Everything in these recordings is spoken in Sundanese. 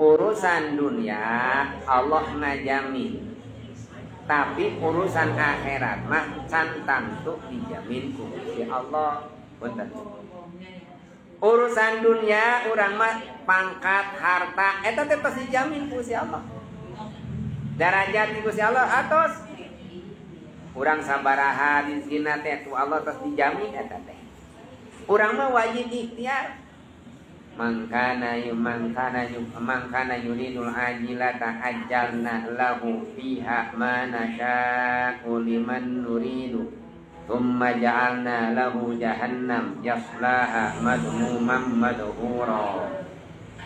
Urusan dunia Allah ngajamin, tapi urusan akhirat mah can tangtu dijamin ku Gusti Allah. Punten. Urusan dunia urang mah pangkat, harta eta teh pasti dijamin ku Gusti Allah. Darajat ku Gusti Allah atos. Urang sabaraha rizkina teh ku Allah tos dijamin eta teh. Urang mah wajib ikhtiar. Mangkana mangkana yuridul ajilata ajjalna lahu fiha ma nasha'u liman nuridu thumma ja'alna lahu jahannam yaslaha madmuman madhura.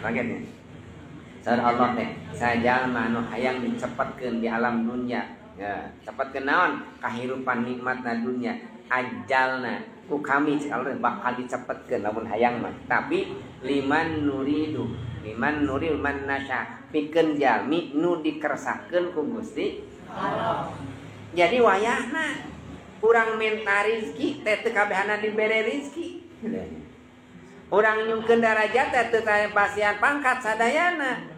Bagian saur Allah teh sajalma anu hayang dicepetkeun di alam dunia, ya, cepetkeun naon kahirupan nikmatna dunia, ajalna ku kami cik Allah bakal dicepetkeun lamun hayang mah, tapi liman nuridu, liman nuridu man nasya, pikeun jalmi nu dikersakeun ku Gusti Allah. Jadi wayahna urang minta rezeki teh teu kabehana dibere rezeki. Urang nyungkeun darajat teh teu pasian pangkat sadayana.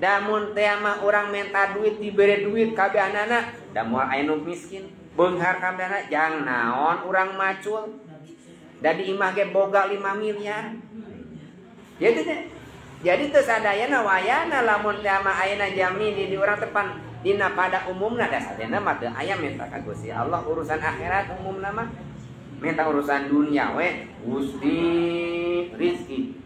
Da mun teh mah urang minta duit dibere duit kabehanana, da moal aya nu miskin. Beunghar kabehana jang naon urang macul. Da di imah ge boga 5 miliar. Jadi teu sadayana wayana lamun teh mah ayeuna jami di urang tepan dina pada umumna da sadayana mah teu aya minta ka Gusti Allah urusan akhirat umumna mah. Minta urusan dunia we Gusti rizki.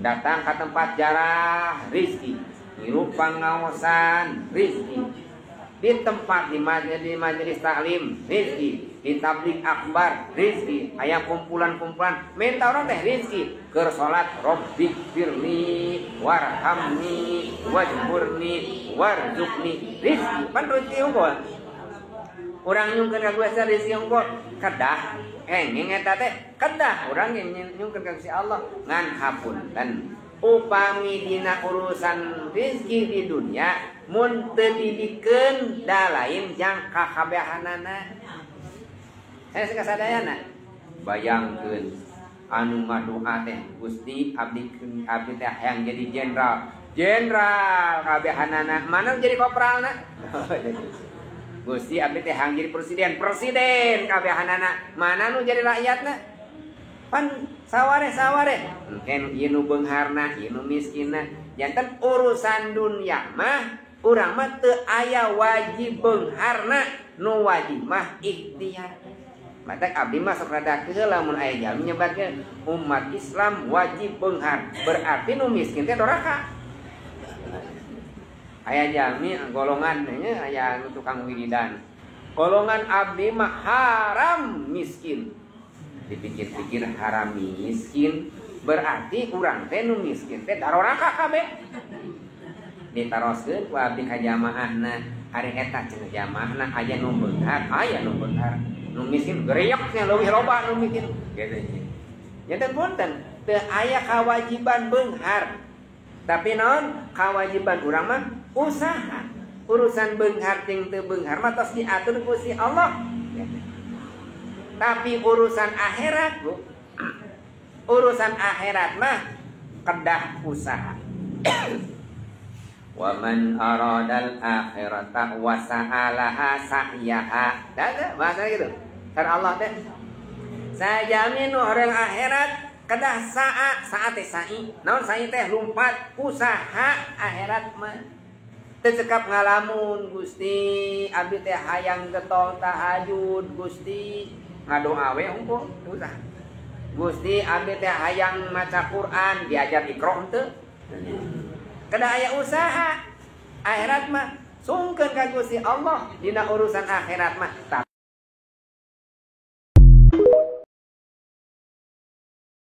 Datang ka tempat jarah rizki. Ngirup pangaosan rizki. Di tempat di majelis taklim rizki, di tabligh akbar rizki, aya kumpulan-kumpulan minta orang teh rizki. Keur salat robbi firli warhamni wajburni warzuqni rizki. Pan rezeki unggul. Urang nyungkeun ka Gusti rezeki unggul kedah enging eta teh kedah urang nyungkeun ka Gusti Allah ngan hapunten. Upami dina urusan rezeki di dunia mun teu dibikeun da lain jang kakabehanana. Sanes kasadayana. Bayangkeun anu ngadoa teh Gusti abdi abdi teh hayang jadi jenderal. Jenderal kabehanana mana jadi kopralna? Gusti abdi teh hayang jadi presiden. Presiden kabehanana mana nu jadi rakyatna? Pan saware-saware engke ieu nu beungharna, ieu nu miskinna. Janten urusan dunia mah urang mah teu aya wajib beungharna, nu wajib mah ikhtiar. Matak abdi mah sok rada keheula lamun aya jalmi nyebatkeun umat Islam wajib beunghar, berarti nu miskin teh doraka. Aya jalmi golongan nya aya nu tukang wiridan. Golongan abdi mah haram miskin. Dipikir-pikir haram miskin berarti urang teh nu miskin teh daroraka kabeh. Ditaroskeun ku abdi ka jamaahna, ari eta cenah jamaahna aya nu beunghar, aya nu beunghar. Nu miskin gereok nya leuwih loba nu miskin gitu. Nya teh punten, teu aya kawajiban beunghar. Tapi naon kawajiban urang mah usaha. Urusan beunghar jeung teu beunghar mah tos diatur ku si Allah. Tapi urusan akhirat, Bu, urusan akhirat mah kedah usaha. Wa man aradal akhirata wa sa'alaha sa'yaha. Dah bahasa gitu. Kata Allah teh, saya jamin orang akhirat kedah sa'a, sa'a teh sa'i. Naon sa'i teh lumpat usaha akhirat mah. Teu cekap ngalamun Gusti, abdi teh hayang getol tahajud Gusti. Ngadoa we unggul usaha. Gusti abdi teh hayang maca Quran diajar Iqra henteu. Kedah aya usaha. Akhirat mah sungkeun ka Gusti Allah dina urusan akhirat mah.